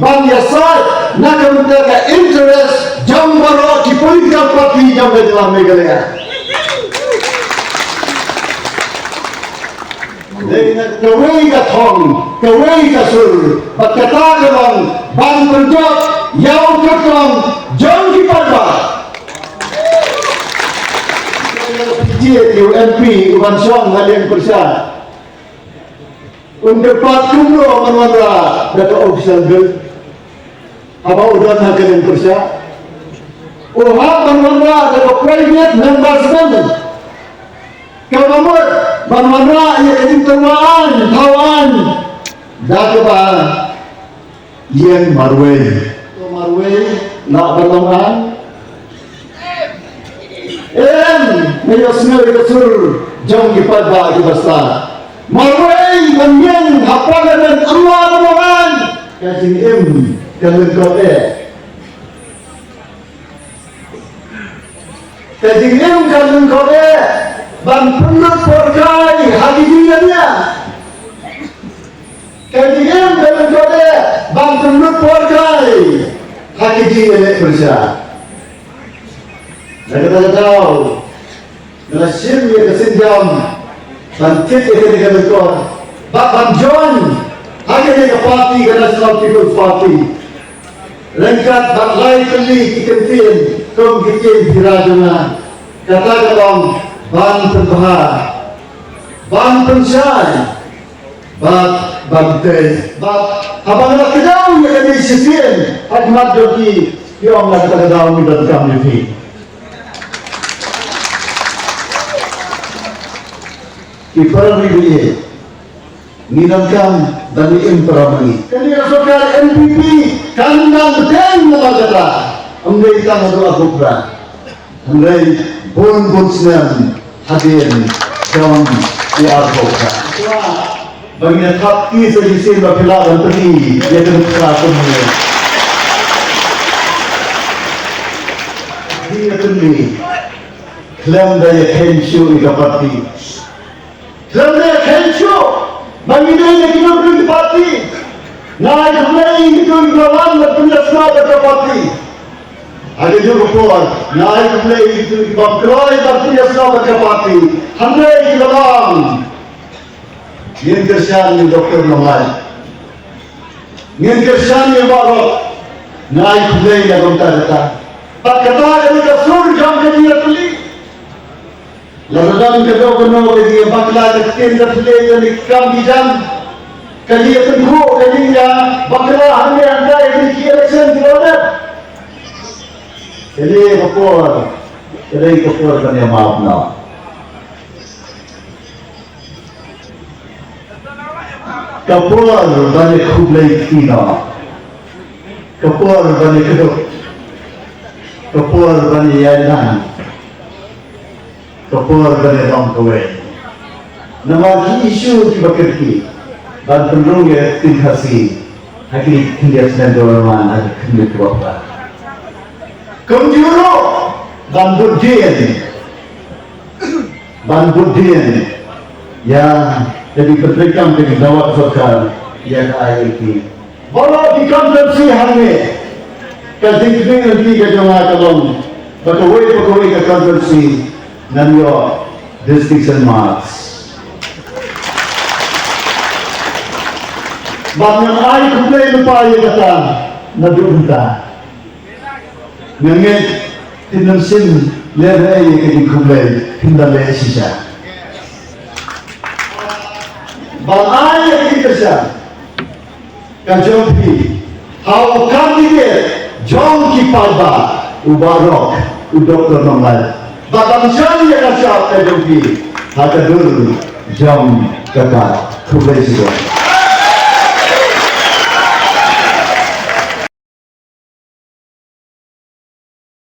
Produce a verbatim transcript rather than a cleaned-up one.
ban ïasaid na ka bynta ka interest jong baroh ki political party jong ka jylla Meghalaya. Dei na kawei ka thong, kawei ka sur, bad kata ka long ban pynjot ïa u kyrtong jong ki paidbah. Ïa u M P u ban shong ha liang pyrshah. Un kyrpad kumno ban wanrah da ka official bill. Haba u don ha ka liang pyrshah, u hap ban wanrah da ka private member's bill. Kaba mut ban wanrah ïa ka jingtyrwa aiñ, thaw aiñ da kaba ïeng marwei. To marwei lah ban long aiñ. Em, nga ïohsngew ïa ka sur jong ki paidbah kiba stad. Marwei ban ïeng ha Parliament ym lah ban long aiñ. Ka jingim ka lyngkot eh. Ka jingim ka lyngkot eh ban pynlut por kai ha ki jingïaid. Ka jingim ka lyngkot eh ban pynlut por kai ha ki jingïaleh pyrshah. Na kata ka daw nga la shim ïa ka sienjam ban thied ïa kane ka lyngkot bad ban join ha kane ka party, ka National People's Party. Ryngkat bad lai tylli ki kyntien kum ki ktien pura jong nga, kata ka long ban pynbha, ban pynshai, bad ban tei. Bad haba nga la kdew ïa kane shisien ha khmat jong ki, ki ong, na kata ka daw ngi donkam ïa phi. Ki para ri, ngi donkam ban ïa im para ma ngi. Kane ka sorkar N P P kan nang bteng namar kata. Ym dei tang haduh arphew phra, hynrei bun bun snem hadien jong u arphew phra. Ba ngin ïa thap kti sa shisien ba phi lah ban pyni ïa ka nuksa kumne. Ngin ïa pyni khlem da ïa kheiñ shuh ïa ka party. Khlem da ïa kheiñ shuh ba ngi dei na ki nongrim ki party. Nga ai khublei ïa kito kiba wan ban pynïasnoh bad ka party. Ha kajuh ka por nga ai khublei ïa kito kiba ym kloi ban pynïasnoh bad ka party. Hynrei kiba wan, ngin kyrshan ïa u Doktor Nonglait. Ngin kyrshan ïa baroh. Nga ai khublei ïa kumta kata. Bad kata ka dei ka sur jong ka jingïatylli. Lada don kano kano ka jingïabakla ka ktien ka thliew, ka kam ki jam, ka jingïatynjuh, ka jingïabakla hangne hangtai ha ki election kiba dep. Kane ka por ka dei ka por ban ïamap noh. Ka por ban ïakhublei kti noh. Ka por ban ïakdup. Ka por ban ïainang. Ka por ban ïalong kawei. Namar ki issue kiba kyrkieh ban pynrung ïa ka ktien Khasi ha ki khyndiat snem kiba wan, ha ki khyndiat kiba phra. Kumjuh ruh ban bud dien, ban bud dien ïa ka jingpyntreikam ka jingdawa ka sorkar ïa ka I L P. Baroh ki constituency hangne, ka jingkyrmen lynti ka jong nga ka long ba kawei pa kawei ka constituency ngan ïoh distinction marks. Bad ngan ai khublei lypa ïa kata naduh mynta. Nga ngeit phin ym shym lehraei ïa ka jingkhublei, phin da leh shisha. Ban ai ïa ka jingkyrshan ka jong phi ha u candidate jong ki paidbah, u Baroh, u Doktor Nonglait. Bad ban shon ïa ka shap ka jong phi ha ka dur jong ka kad. Khublei shibun.